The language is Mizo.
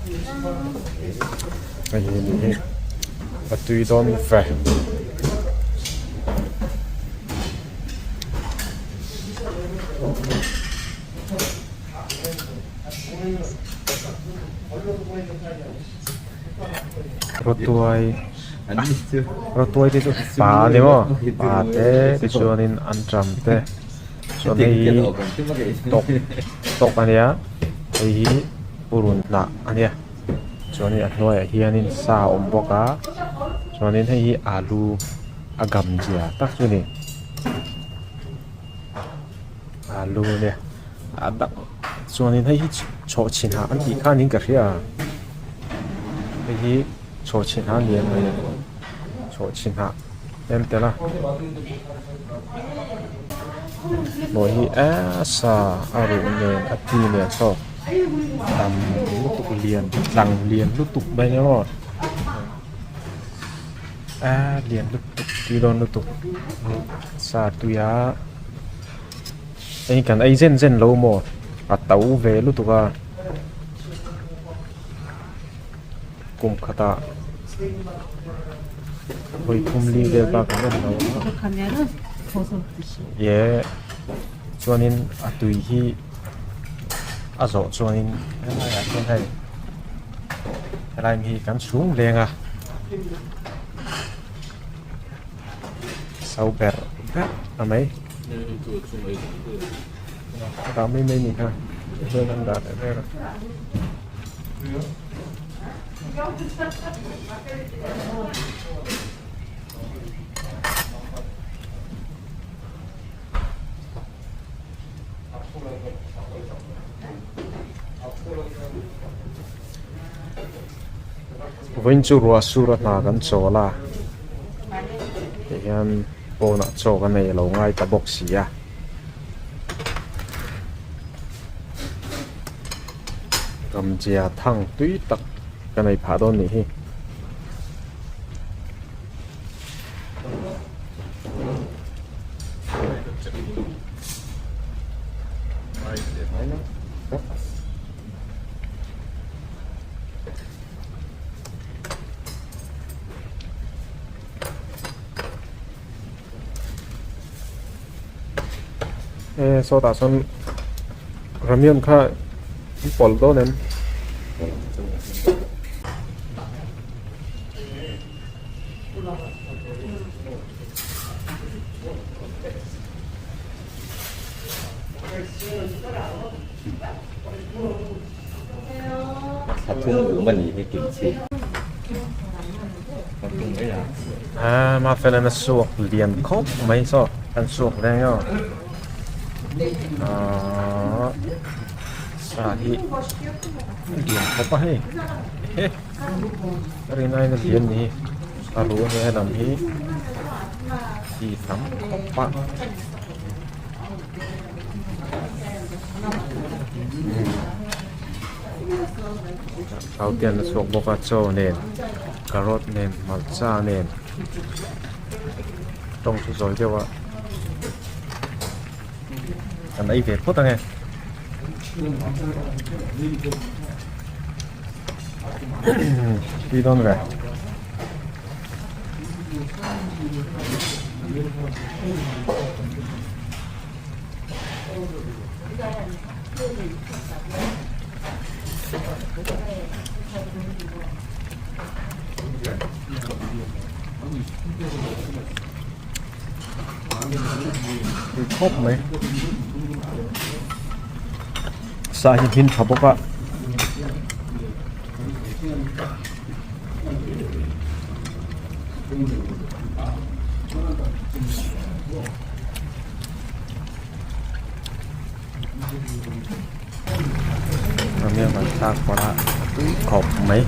Hei hi nih hi a tui dawn ve. Rawtuai rawtuai te chu pa a ni maw pa te tichuanin anṭam te chuan hei hi tawk tawk a nia hei hi purun hnah a nia chuanin a hnuaiah hianin sa a awm bawk a chuanin hei hi alu a gam zia tak chu a ni alu a nia a dang chuanin hei hi chhawh chhin ah an tih kha niin ka hria hei hi chhawh chhin ah a ni em mai chhawh chhin ah em tel a hnuai hi eee sa a ruh nen a ti nen saw tam lutuk lian tlang lian lutuk mai nia maw eee lian lutuk tui dawn lutuk sa tui a. Hei kan ei zen zen lo maw a to ve lutuk a kum khatah vawi thum li vel bak an en lo a ye chuanin a tui hi a zawh chuanin helaiah hian hei helai hi kan chhung leng a so ber ber a mai. Dah mai mai ni kha hian an dah leh vel a. Vawiin chu ruah sur a hna kan chawl a tihian pawnah chaw ka nei a lo ngai ta bawk si a. Ramzia thang tui tak ka nei phah dawn nih hi. E sawtah sawn ramyun kha an pawlh dawn em? A mafel a suak lian khawp mai saw an suak veng aw ahh sa hi lian khawp a hei he rin aiin a lian ni a ruh a nia helam hi chi tam khawp a. Thau te an la chhuak bawk a chaw nen carrot nen hmarcha nen tawng chu zawi deuh a kan ei ve phawt ange. Tui dawn ve. Khawp mai sa hi hmin tha bawk a. Ramia kan thlak pawh a tui khawp mai.